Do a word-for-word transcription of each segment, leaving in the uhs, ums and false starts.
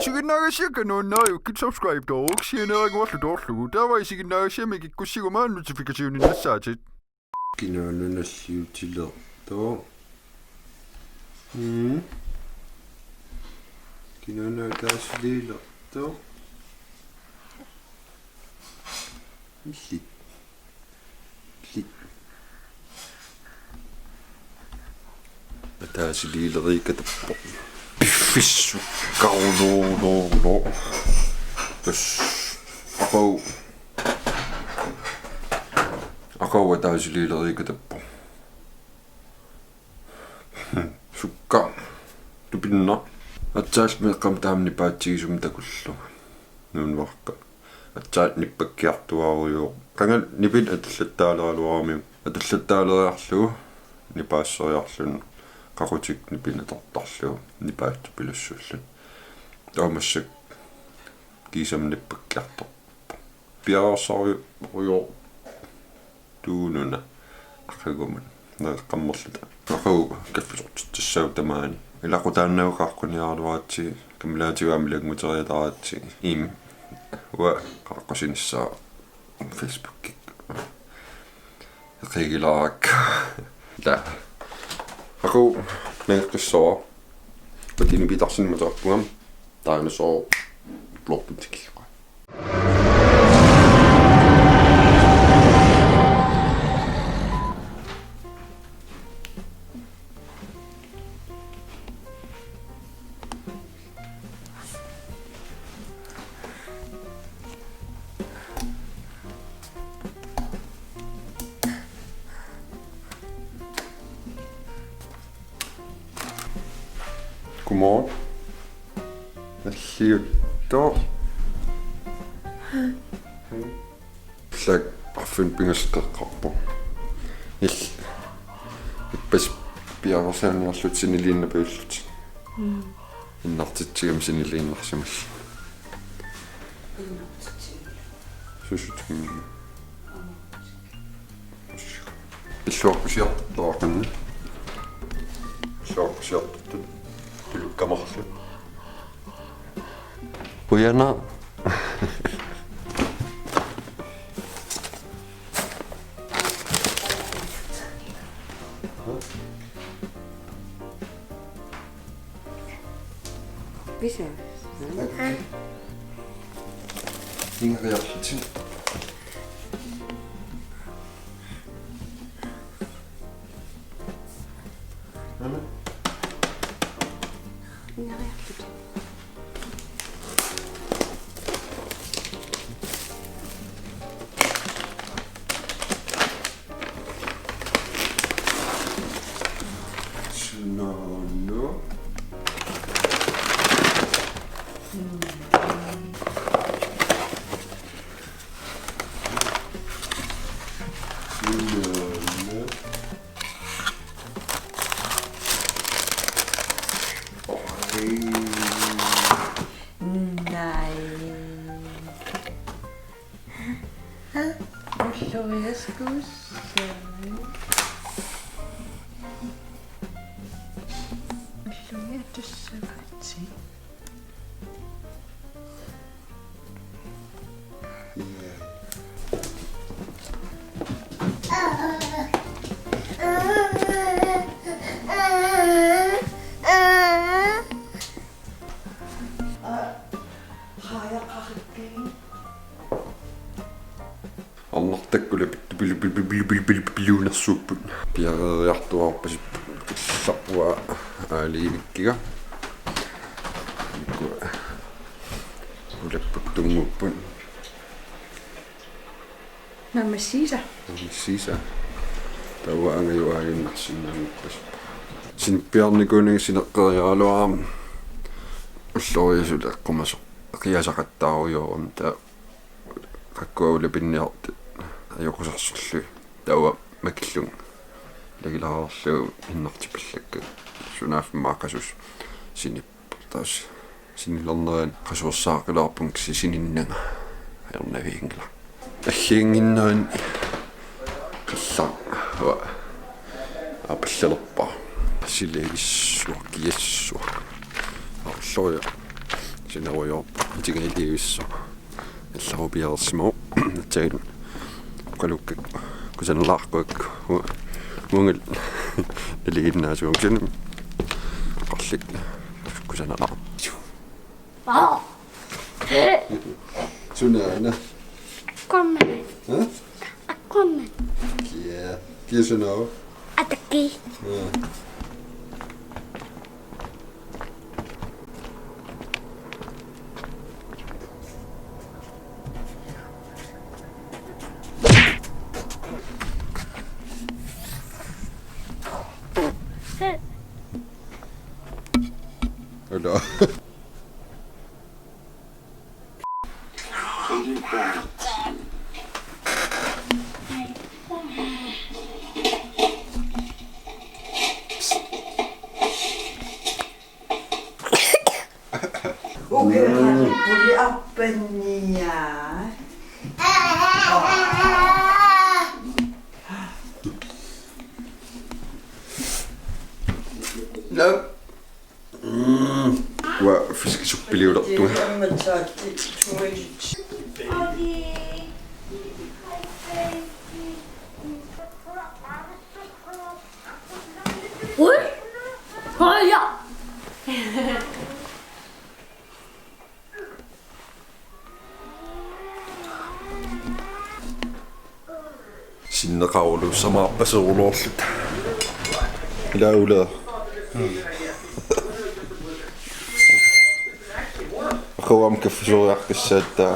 Isiginnaagassiakka nuannariukkit subscribe-tooruk sianeeraguarlu toorlugu. Taava isiginnaagassiami kikkussiguma notification-innassaatit. Kinaana nalliutilertoq? Mm. Kinaana ataasilertoq? Illit. Illit. Ataasilerikatappoq. Piffissukkarunoornoorno. Tassa. Aqagu. Aqagu ataasilerikatappoq. Sukka. Tupinnaq. Aatsaat meeqqat taama nipaatsigisumik takullunga. Nuunnuarka. Aatsaat nippakkiartuaarujuk. Qanga nipit atallattaaleraluarami. Atallattaaleriarlugu. Nipaasseriarluni. Qaqutik nipit atortarlugu. Nipaassuppilussuulluni. Taava massakkut kiisami nippakkiartorpoq. Piareersarujussuuvoq. Tuununa. Aqagumut. Naqqammerluta. Aqagu kaffisortitsissaavoq tamaani. Ilaqutaannavut qaaqquniaraluaratsigit, kammalaatigut aamma ilannguteriataratsigit. Imm. Uanga qaaqqusinissaa Facebookikkut. Eqiigilaarakku. Taa. Aqagu nangeqqissaaq. Uatini pitarsinni matarpunga. Taanna sooq bloggen tikillugu. Godmorgen. Nalliuttoq. Sak arfineq-pingasut qeqqarpoq. Il-, ippassaq piareersarniarlutit siniliinnarpallutit. Mm. Innartitsigami siniliinnarsimallugu. Suusut. Illuaqqusiartortuarpunga. Illuaqqusiartortut tulukkamarluk. Qujanaq. Visa. Ingeriarlutit. Nana. Ingeriarlutit. Sunaana. Sunaana. Oi. Nej. Ulloriaskuussaaq. Ulloriatussavatsi. Arnartakka ulapittupilu-, pilu-, pilu-, pilu-, pilu-, piluunersuupput. Piareeriartuaarpasipput, qillarput aaliivikkiga. Ukua ulapput tunnguupput. Naammassiisa. Naammassiisa. Taava angajuaaliinnarsinnaanngorpasippoq. Sinippiarnikuunanga sineqqeriaraluarama. Ulloriasut eqqumasoq. Eqiasaqattaarujoorami taava. Qakkua ulapinniartut ajoqusersullugit. Taava makillunga. Ilagilaarlugu innartipallakka. Sunaaffa immaqa qasusa sinip- Tassa sinilernerani qasuersaaqqilaarpunga kisianni sininnanga ajornavianngilaq. Aggiannginnerani qillaq uanga aapallalerpara. Silagissuaq, kiassuaq. Arloria. Sinarujoorpoq itigalivissoq. Allarupiareersimavoq. Aatsaat oqalukkakku kusanalaarpakka. Uangalu nalinginnaasuugami. Kisianni oqarlunga kusanalaarpoq. Aa! Sunaana? Aquaman. Hæ? Aquaman. Kia. Kia sunaava? Ataqii. Aa. Hello. Ugerhani puli appannia. Love. Mm. Uanga fiskisuppiliulertunga. Ui. Oi, ja. Sinneqaruluussamaarpaseruloorluta. Ilaa, Ula. Aqagu aamma kaffisoriaqqissaartaa.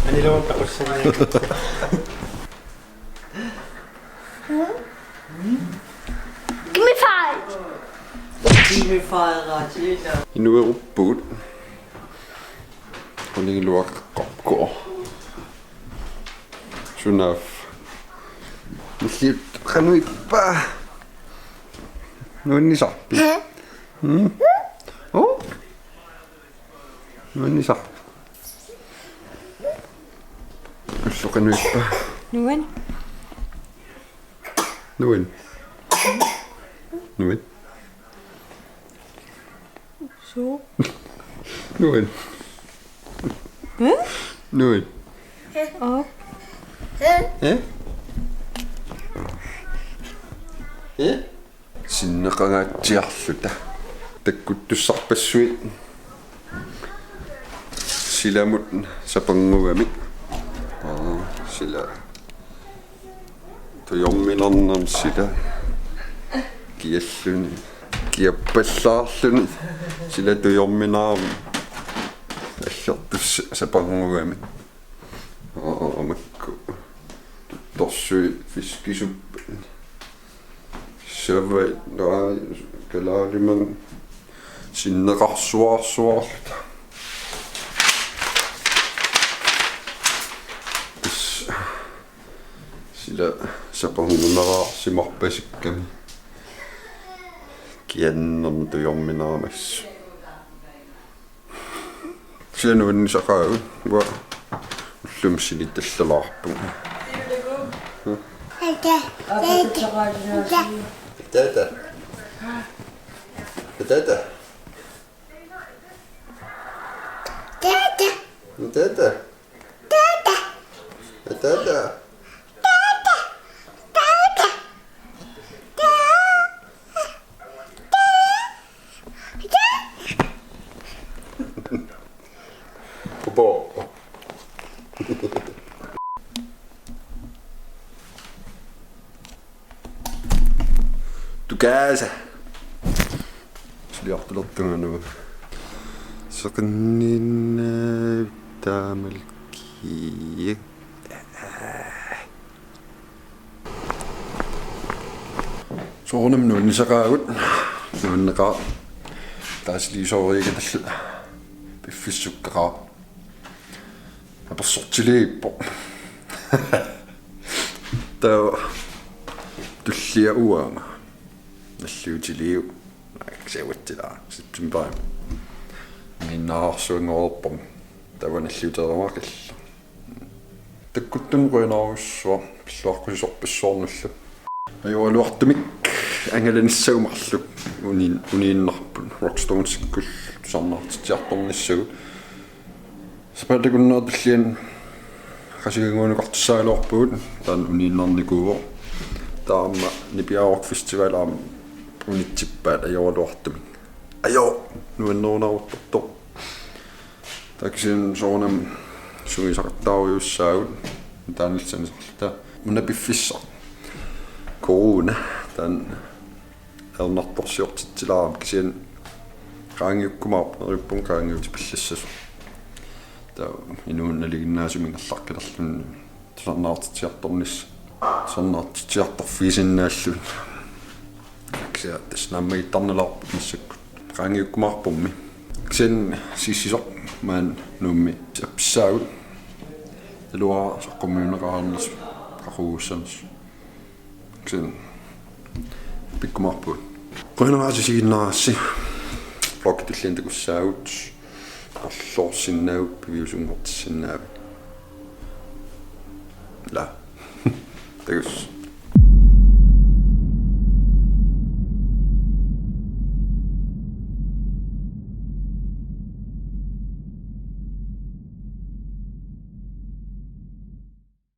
Aniloorpaqqussani. Give me five. Give me five, Rachel. Inueruppugut. Qunigiluaqaqqorpoq. Sunaaffa? Nalliuttoq qanoq ippa? Nuannisarpit? Hmm? Oh? Nuannisarpit? Ulloq qanoq ippa? Nuan. Nuan. Nuan. Suu. Nuan. Hæ? Nuan. Op. Hæ? Hæ? Sinneqangaatsiarluta. Takkuttussarpassuit. Silamut sapannguamik. Aa, sila. Tujorminarnermi sila. Kialluni. Kiappallaarluni. Sila tujorminarami. Allartussat sapannguamik. Aa, makku. Tuttorsuit fiskisuppat. Savai, naa, kalaalimang sinneqarsuarsuarluta. Tassa sila sapanngunaraarsimarpasikkami. Kiannermi tujorminarami assut. Kisianni nuannisaqaagut, uanga ullumi sinitallalaarpunga. Tata. Tata. Tata. Tata. Tata. Pupo. Tukaasa. Suliartulertunga nu. Seqinniinnavit taamalki. Soorunami nuannisaqaagut, nuanneqaaq, taasiliisooriigatallu piffissukkaqaaq. Apersortiliippoq. Taava tullia uanga. Nalliutiliu. Naak siavatsila septemberimi. Minnaarsuanngorpoq. Taava nalliutereermaqillu. Takkuttunik qujanarsuaq pilluaqqusisorpassuarnullu. Ajoraluartumik angalanissagut marluk. Unin-, uniinnarput Rockstonesikkut tusarnaartitsiartornissagut. Sapaatip akunnerata tulliani qasigiannguanukartussaagaluarpugut, taanna uniinnarnikuuvoq. Taava aamma Nipiaa Rock Festival aamma unitsippaat ajoraluartumik. Ajo, nuannerunaruttortoq. Taava kisianni soorunami suisaqattaarujussuussaagut, taanna illit sanisarluta. Una piffissaq. Corona, taanna ajornartorsiortitsilaarami, kisianni qaangiukkumaarpoq, neriuppunga qaangiutipallassasoq. Taava inuup nalinginnaasumik ingerlaqqilerluni tusarnaartitsiartornis-, tusarnaartitsiartorfigisinnaalluni. Kisianni tassa naammagiittarnalaarpoq massakkut. Qaangiukkumaarpormi. Kisianni sissisoq maani Nuummi appissaagut. Iluara saqqummiunneqareernersoq, qaqugussanersoq. Kisianni pikkumaarpugut. Qujanaq aasiit isiginnaarassi. Vloggi tulliani takussaagut. Qarloorsinnaavutit, piviusunngortissinnaavit. La. Takuss.